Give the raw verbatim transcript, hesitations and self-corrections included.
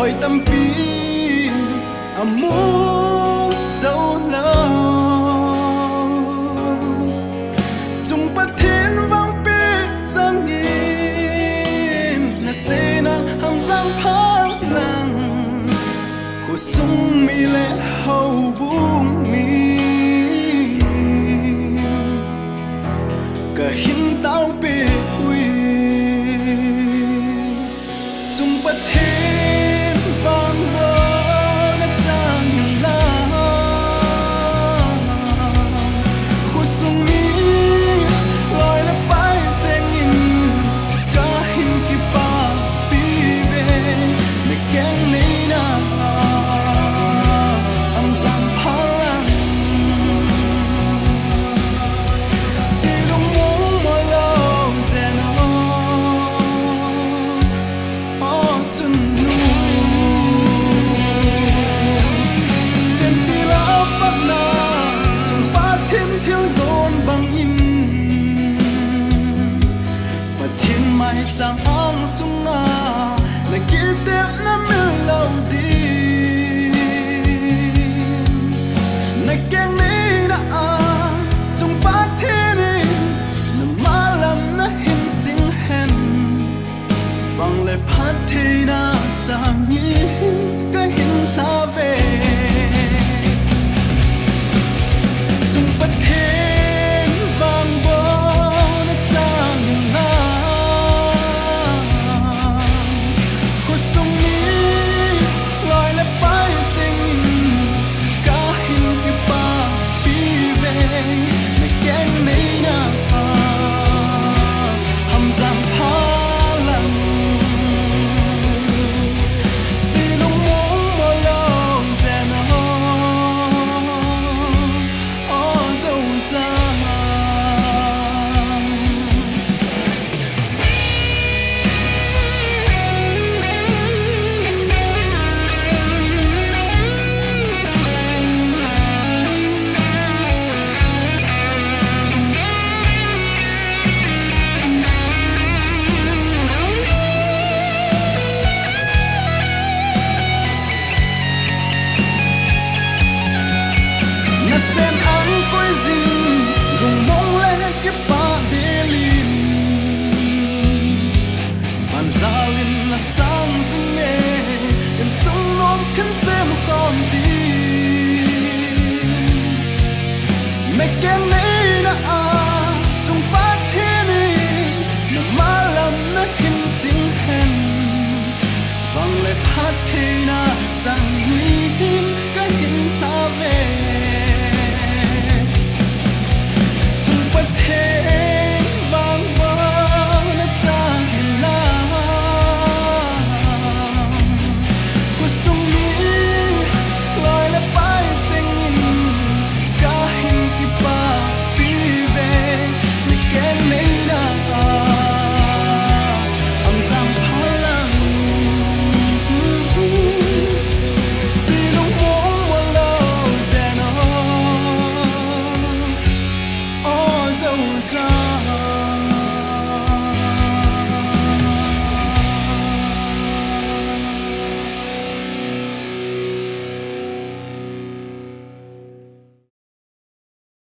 Oi tampi amu jou lou. Chung Pathen vangpeh changin, nacheina Hamjang pha lang, khosung mi le houbung mi kahin taopeh uve. Chung Pathen vangbohna chang inlang, khosung mi loi le pai chengin kahin kipahpi uve. Nakeng neina Hamjang pha lang, sei lungmong mo lou jeng o, o chunnu. Semtil a patna, Chung Pathen thildon bangin, Pathen maicham angsunga nakitepna mil lou ding. Nakeng neina a Chung Pathen in namalam nahin ching hen, vang le phattheina changin kahin lha uve. Chung Pathen vangbohna chang inlang, khosung mi loi le pai chengin kahin kipahpi uve. Nakeng neina Hamjang pha lang, sei lungmong mo lou jeng o, o Joujang. Nasen an koi jing, lungmong le kipah delin, man jalin nasang jing e, insung nom hin sem khom din. Nakeng neina a Chung Pathen in namalam nahin ching hen, vang le phattheina changin kahin lha uve.